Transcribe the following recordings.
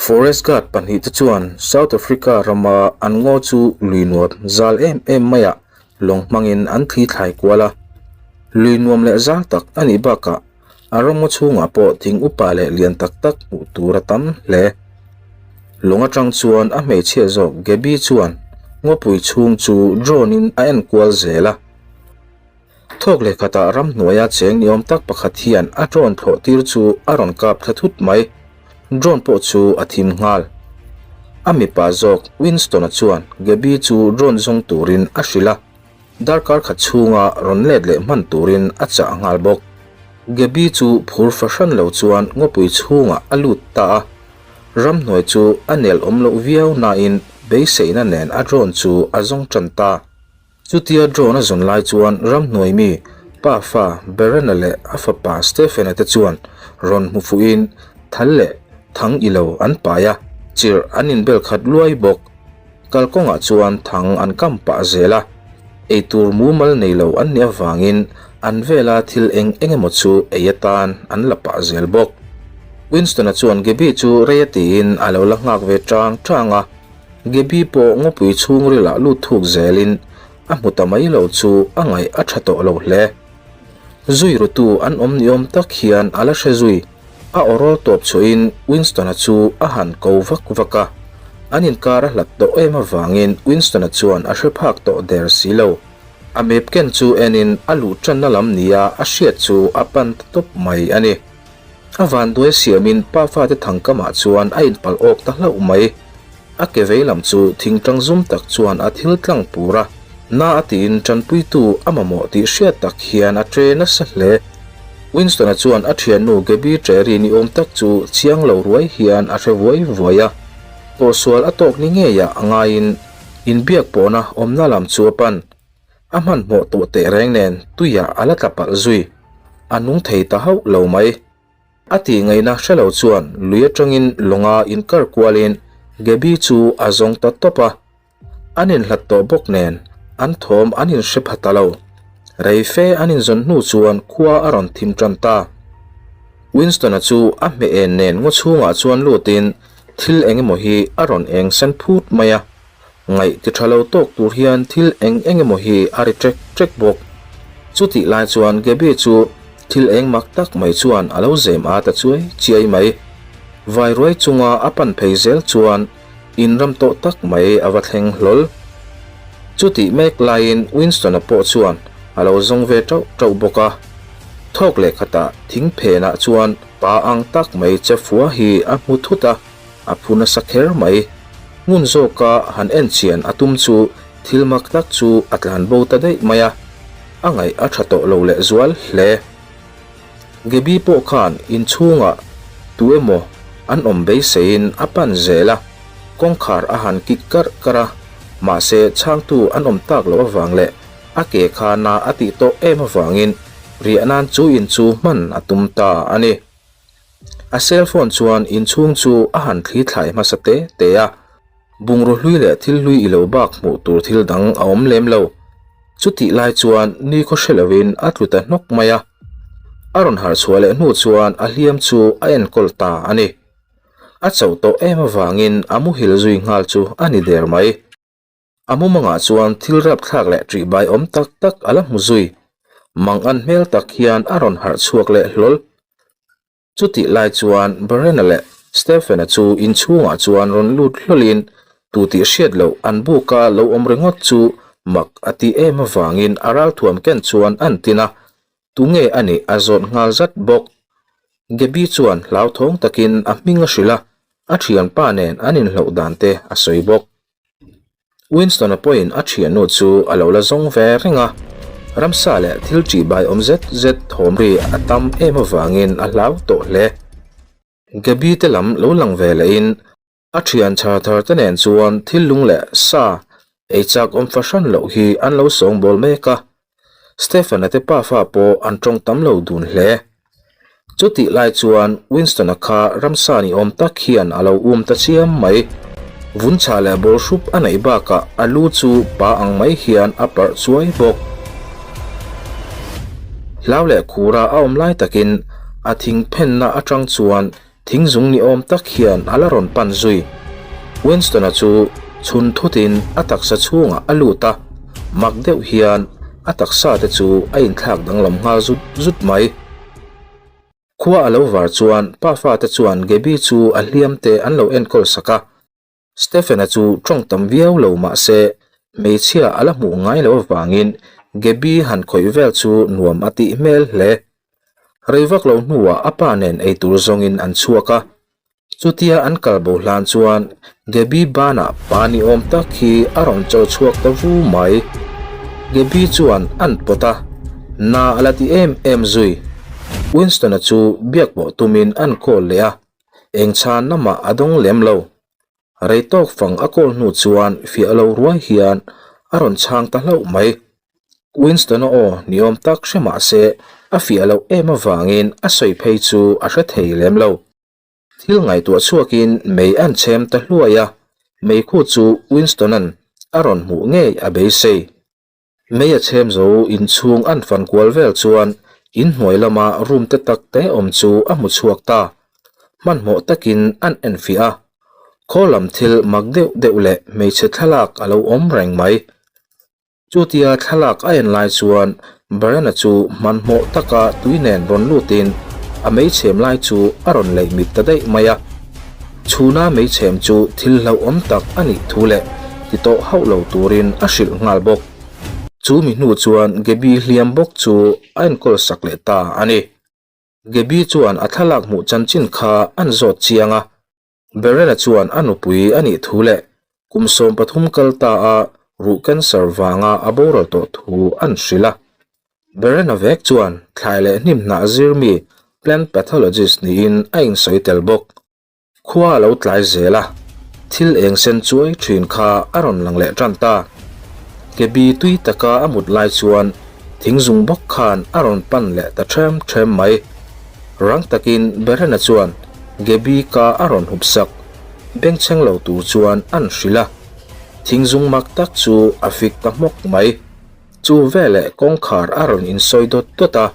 Forest guard pahnihte chuan South Africa rama an ngaw chu lui nuam zal em em maiah lawng hmangin an thli thlai kual a. Lui nuam leh zal tak a nih bakah a ram ngaw chhungah pawh thing upa leh lian tak tak hmuh tur a tam hle. Lawng atang chuan a hmeichhia zawk Gabby chuan ngawpui chhung chu drone in a enkual zel a. Thawk leh khatah ramhnuaia cheng ni awm tak pakhat hian a drone thlawh tir chu a rawn kap thla thut mai. Drone pawh chu a thim nghal. A mipa zawk Winston-a chuan Gabby chu drone zawng turin a hrilh a, darkar khat chhunga rawn let leh hman turin a chah nghal bawk. Gabby chu phur fahran lo chuan ngawpui chhungah a lut ta a, ramhnuai chu a nel awm loh viau nain beiseina nen a drone chu a zawng tan ta. Chutia drone a zawn lai chuan ramhnuai mi pa fa Barron-a leh a fapa Stephen-a te chuan rawn hmu fuhin thal leh thang i lo an pai a, chirh an inbel khat luai bawk. Kalkawngah chuan thang an kam pah zel a, eitur mumal nei lo an nih avangin an vela thil eng eng emaw chu ei atan an la pah zel bawk. Winston-a chuan Gabby chu rei a tiin a lo la nghak ve tang tang a. Gaby pawh ngawpui chhungrilah lut thuk zelin a hmu ta mai lo chu a ngaih a tha tawh lo hle. Zui rutu an awm ni awm tak hian a la hre zui. A awrawl tawp chhuahin Winston-a chu a han ko vak vak a. An inkar a hlat tawh em avangin Winston-a chuan a hre phak tawh der si lo. A map ken chu enin a luh tanna lam nia a hriat chu a pan ta tawp mai a ni. A vanduai siamin pa fate thangkamah chuan a inpalh awk ta hlauh mai. A ke vei lam chu thingtang zum tak chuan a thil tlang pur a, na a tiin tanpuitu a mamawh tih hriat tak hian a tre nasa hle. Winston-a chuan a thiannu Gabby Terry ni awm tak chu chiang lo ruai hian a hre vuai vuai a, tawhsual a tawk ni ngeiah a ngaiin inbiak pawhna awmna lam chu a pan. A hmanhmawh tawh teh reng nen tuiah a la tla palh zui. A nung thei ta hauh lo mai. A tih ngaihna hre lo chuan lui atangin lawnga inkar kualin Gaby chu a zawng ta tawp a. An inhlat tawh bawk nen an thawm an inhre pha ta lo. Rei fe an inzawn hnu chuan khua a rawn thim tan ta. Winston-a chu a hmeh en nen ngaw chhungah chuan lutin thil eng emaw hi a rawn eng sen phut mai a. Ngaih ti tha lo tawk tur hian thil eng eng emaw hi a ri ṭek ṭek bawk. Chutih lai chuan Gaby chu thil eng mak tak mai chuan a lo zem a ta chuai chiai mai. Vai ruai chunga a pan phei zel chuan in ram tawh tak mai a va thleng hlawl. Chutih mek laiin Winston-a pawh chuan a lo zawng ve ṭauh ṭauh bawk a. Thawk leh khatah thing phenah chuan pa ang tak mai che fua hi a hmu thut a. A phu nasa kher mai. Ngun zawka han en chian a tum chu thil mak tak chu a tlan bo ta daih mai a, a ngaih a tha tawh lo leh zual hle. Gaby pawh khan inchhungah tu emaw an awm beiseiin a pan zel a, kawngkhar a han kik karh karh a, mahse chhangtu an awm tak loh avang leh a ke kha na a tih tawh em avangin riah nan chu in chu hman a tum ta a ni. A cell phone chuan inchhung chu a han thli thlai hmasa te te a, bungraw hlui leh thil hlui i lo bak hmuh tur thil dang a awm lem lo. Chutih lai chuan ni khaw hre lovin a tlu ta hnawk mai a, a rawn harh chhuah leh hnu chuan a hliam chu a enkawl ta a ni. A chauh tawh em avangin a muhil zui nghal chu a ni der mai. A mumangah chuan thil rapthlak leh ṭihbai awm tak tak a la hmu zui. Mang an hmel tak hian a rawn harh chhuak leh hlawl. Chutih lai chuan Barena leh Stephen-a chu inchhungah chuan rawn lut hlawlin tu tih hriat loh an buka lo awm ringawt chu mak a tih em avangin a ralthuam ken chuan an tin a, tunge a nih a zawt nghal zat bawk. Gaby chuan hlauthawng takin a hming a hrilh a, a thianpa nen an inhloh dan te a sawi bawk. Winston-a pawhin a thiannu chu a lo la zawng ve reng a, ramsa leh thil ṭihbai awm zet zet thawm ri a tam em avangin a hlau tawh hle. Gaby te lam lo lang ve lehin a thian chhar thar te nen chuan thil lung leh sa ei chak awm fahran loh hi an lo sawngbawl mek a, Stephen-a te pafa pawh an tawng tam lo dun hle. Chutih lai chuan Winston-a kha ramsa ni awm tak hian a lo um ta chiam mai. Vun chhah leh ball hrup a neih bakah a lu chu pa ang mai hian a parh chuai bawk. Hlau leh khura a awm lai takin a thing phenna atang chuan. Thing zung ni awm tak hian a la rawn pan zui. Winston-a chu chhun thutin a taksa chhungah a lut a, mak deuh hian a taksa te chu a inthlak danglam nghal zut zut mai. Khua a lo var chuan pa fate chuan Gaby chu a hliam te an lo enkawl sak a. Stephen-a chu tawng tam viau lo mah se hmeichhia a la hmuh ngai loh avangin Gaby han khawih vel chu nuam a tih hmel hle. Rei vak lo hnuah a pa nen eitur zawngin an chhuak a. Chutia an kal bo hlan chuan Gaby banah pa ni awm tak hi a rawn cho chhuak ta vu mai. Gaby chuan an pawt a, na a la ti em em zui. Winston-a chu biak pawh tumin an call leh a, eng chhan lamah a dawng lem lo. Rei tawk fang a call hnu chuan fiah lo ruai hian a rawn chhang ta hlauh mai. Winston-a aw ni awm tak hre mah se a fiah loh em avangin a sawi phei chu a hre thei lem lo. Thil ngaihtuah chhuakin mei an chhem ta hluai a, meikhu chu Winston-a'n a rawn hmuh ngei a beisei. Mei a chhem zo inchhung an fan kual vel chuan inhnuai lama room te tak te awm chu a hmu chhuak ta. Hmanhmawh takin an enfiah a, khaw lam thil mak deuh deuh leh hmeichhe thlalak a lo awm reng mai. Chutia thlalak a en lai chuan Barena chu hmanhmawh taka tui nen rawn lutin a meichhem lai chu a rawn leih mit ta daih mai a. Chhuna meichhem chu thil hlauhawm tak a nih thu leh ti tawh hauh lo turin a hrilh nghal bawk. Chu mi hnu chuan Gaby hliam bawk chu a enkawl sak leh ta a ni. Gaby chuan a thlalak hmuh chanchin kha an zawt chiang a, Berena chuan a nupui a nih thu leh kum 13 kal ta a ruh cancer vanga a boral tawh thu an hrilh a. Berena vek chuan thlai leh hnim hnah zir mi plant pathologist niin a insawi tel bawk. Khua a lo tlai zel a, thil eng sen chuai thin kha a rawn lang leh tan ta. Kebi tui taka a mut lai chuan thing zung bawk khan a rawn pan leh ta ṭhem ṭhem mai. Rang takin Berena chuan Gaby ka a rawn hup sak. Bengchheng lo tur chuan an hrilh a. Thing zung mak tak chu a fik ta hmawk mai. Chu veleh kawngkhar a rawn insawi dawt dawt a.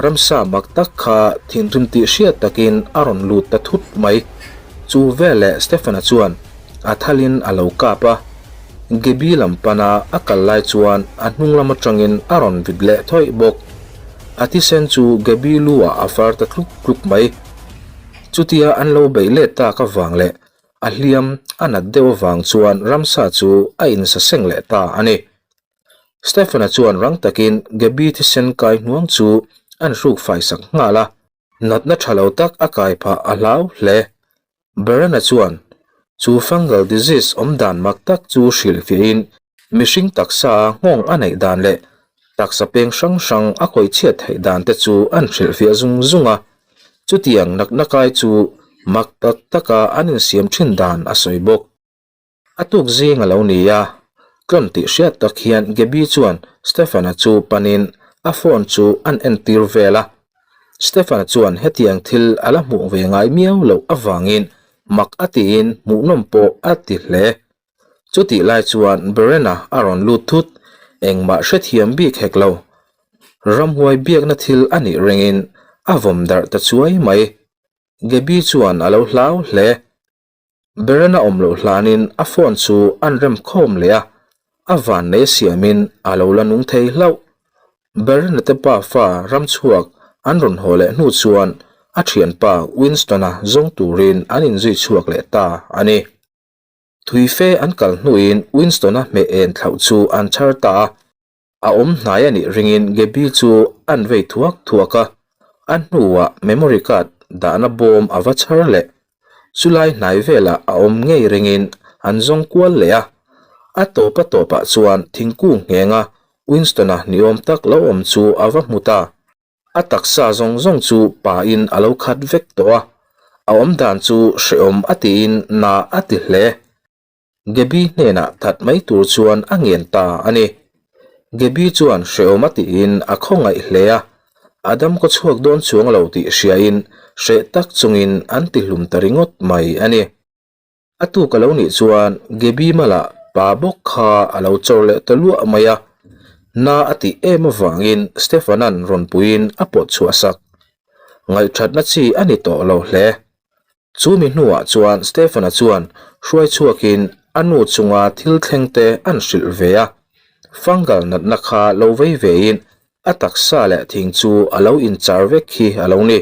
Ramsa mak tak kha thinrim tih hriat takin a rawn lut ta thut mai. Chu veleh Stephen-a chuan a thalin a lo kap a. Gaby lam pana a kal lai chuan a hnung lam atangin a rawn vit leh thawih bawk. A thisen chu Gaby lu ah a far ta tluk tluk mai. Chutia an lo beih let tak avang leh a hliam a nat deuh avang chuan ramsa chu a insaseng leh ta a ni. Stephen-a chuan rang takin Gaby thisen kai hnuang chu an hruk fai sak nghal a. Natna tha lo tak a kai phah a hlau hle. Barron-a chuan chu fungal disease awm dan mak tak chu hrilhfiahin mihring taksa a nghawng a neih dan leh taksa peng hrang hrang a khawih chhiat theih dan te chu an hrilhfiah zung zung a. Chutiang nakna kai chu mak tak taka an insiam thin dan a sawi bawk. A tuk zing a lo ni a, tlawn tih hriat tak hian Gaby chuan Stefan-a chu panin a phone chu an entir vel a. Stefan-a chuan hetiang thil a la hmuh ve ngai miau loh avangin mak a tiin hmuhnawm pawh a ti hle. Chutih lai chuan Berena a rawn lut thut, engmah hrethiam bik hek lo. Ramhuai biakna thil a nih ringin a vawm darh ta chuai mai. Gaby chuan a lo hlau hle. Berena awm loh hlanin a phone chu an rem khawm leh a, a vannei siamin a lo la nung thei hlauh. Berena te pa fa ramchhuak an rawn haw leh hnu chuan a thianpa Winston-a zawng turin an inzui chhuak leh ta a ni. Thui fe an kal hnuin Winston-a hmeh en thlauh chu an chhar ta a, A awm hnai a nih ringin Gaby chu an vei thuak thuak a, a hnuah memory card dahna bawm a va chhar leh. Chulai hnai velah a awm ngei ringin an zawng kual leh a, a tawp a tawpah chuan thingkung nghenga Winston-a ni awm tak lo awm chu a va hmu ta. A taksa zawng zawng chu pain a lo khat vek tawh a, a awmdan chu hrehawm a tiin na a ti hle. Gaby hnenah that mai tur chuan a ngen ta a ni. Gaby chuan hrehawm a tiin a khawngaih hle a, a dam kaw chhuak dawn chuang lo tih hriain hreh tak chungin an ti hlum ta ringawt mai a ni. A tuk a lo nih chuan Gaby malah pa bawk kha a lo chawr leh ta luah mai a, na a tih em avangin Stefan-a'n rawn puiin a pawt chhuah sak. Ngaihthatna chi a ni tawh lo hle. Chu mi hnuah chuan Stefan-a chuan hruai chhuakin a nu chunga thil thleng te an hrilh ve a. Fungal natna kha lo vei vein a taksa leh thing chu a lo inchar vek hi a lo ni.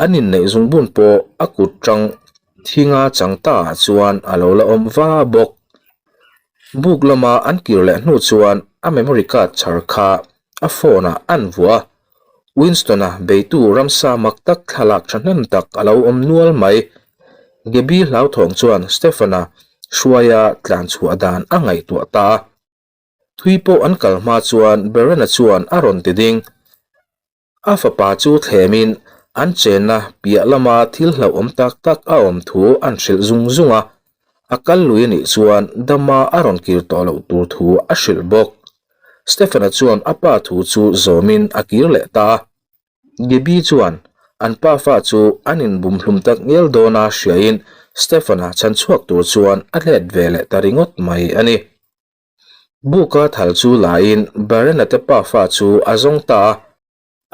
An inneih zungbun pawh a kut tang thinga chang ta ah chuan a lo la awm va bawk. Buk lama an kir leh hnu chuan a memory card chhar kha a phone ah an vuah a. Winston-a beitu ramsa mak tak thlalak thahnem tak a lo awm nual mai. Gaby hlauthawng chuan Stefan-a hruaia tlan chhuah dan a ngaihtuah ta a. Thui pawh an kal hma chuan Beren-a chuan a rawn ti ding. A fapa chu thlemin an chenna piah lama thil hlauhawm tak tak a awm thu an hrilh zung zung a, a kal lui anih chuan dama a rawn kir tawh loh tur thu a hrilh bawk. Stefan-a chuan a pa thu chu zawmin a kir leh ta a. Gaby chuan an pa fa chu an inbum hlum tak ngial dawna hriain Stefan-a chhan chhuak tur chuan a let ve leh ta ringawt mai a ni. Buka thal chu laiin Barena te pa fa chu a zawng ta a.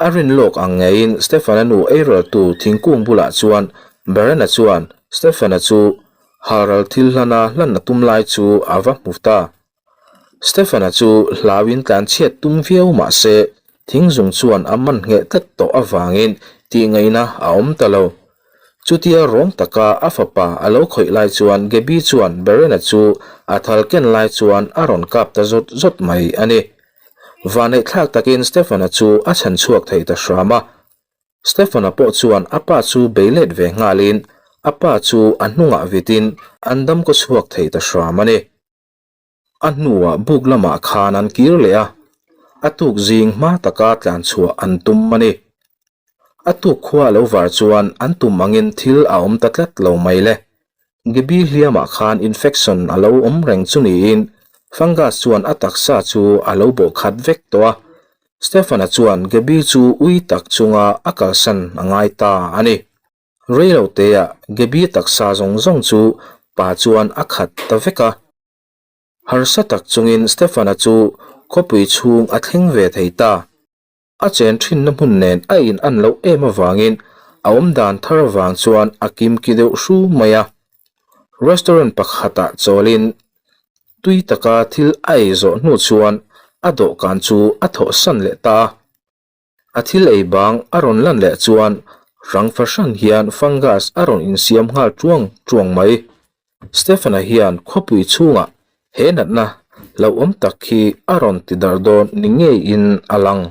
A rin lawk ang ngeiin Stefan-a nu eireltu thingkung bulah chuan Barena chuan Stefan-a chu halral thil hlana hlan a tum lai chu a va hmu ta. Stefan-a chu hlauin tlanchhiat tum viau mah se thingzung chuan a man ngheh tlat tawh avangin tihngaihna a awm ta lo. Chutia rawng taka a fapa a lo khawih lai chuan Gaby chuan Barena chu a thal ken lai chuan a rawn kap ta zawt zawt mai a ni. Vaneihthlak takin Stefan-a chu a chhan chhuak thei ta hram a. Stefan-a pawh chuan a pa chu bei let ve nghalin a pa chu a hnungah vitin an dam kaw chhuak thei ta hram a ni. A hnuah buk lamah khan an kir leh a, a tuk zing hma taka tlan chhuah an tum a ni. A tuk khua a lo var chuan an tum angin thil a awm ta tlat lo mai le. Gaby hliamah khan infection a lo awm reng chu niin fungus chuan a taksa chu a lo bawh khat vek tawh a. Stefan-a chuan Gaby chu ui tak chunga a kalsan a ngai ta a ni. Reiloteah Gaby taksa zawng zawng chu pa chuan a khat ta vek a. Harsa tak chungin Stefan-a chu khawpui chhung a thleng ve thei ta. A chen thinna hmun nen a in an loh em avangin a awm dan thar avang chuan a kimki deuh hru mai a. Restaurant pakhatah chawlin tui taka thil a ei zawh hnu chuan a dawhkan chu a thawhsan leh ta a. A thil ei bang a rawn lan leh chuan rang fahran hian fungus a rawn insiam nghal tuang tuang mai. Stefan-a hian khawpui chhungah he natna hlauhawm tak hi a rawn ti darh dawn ni ngeiin a lang.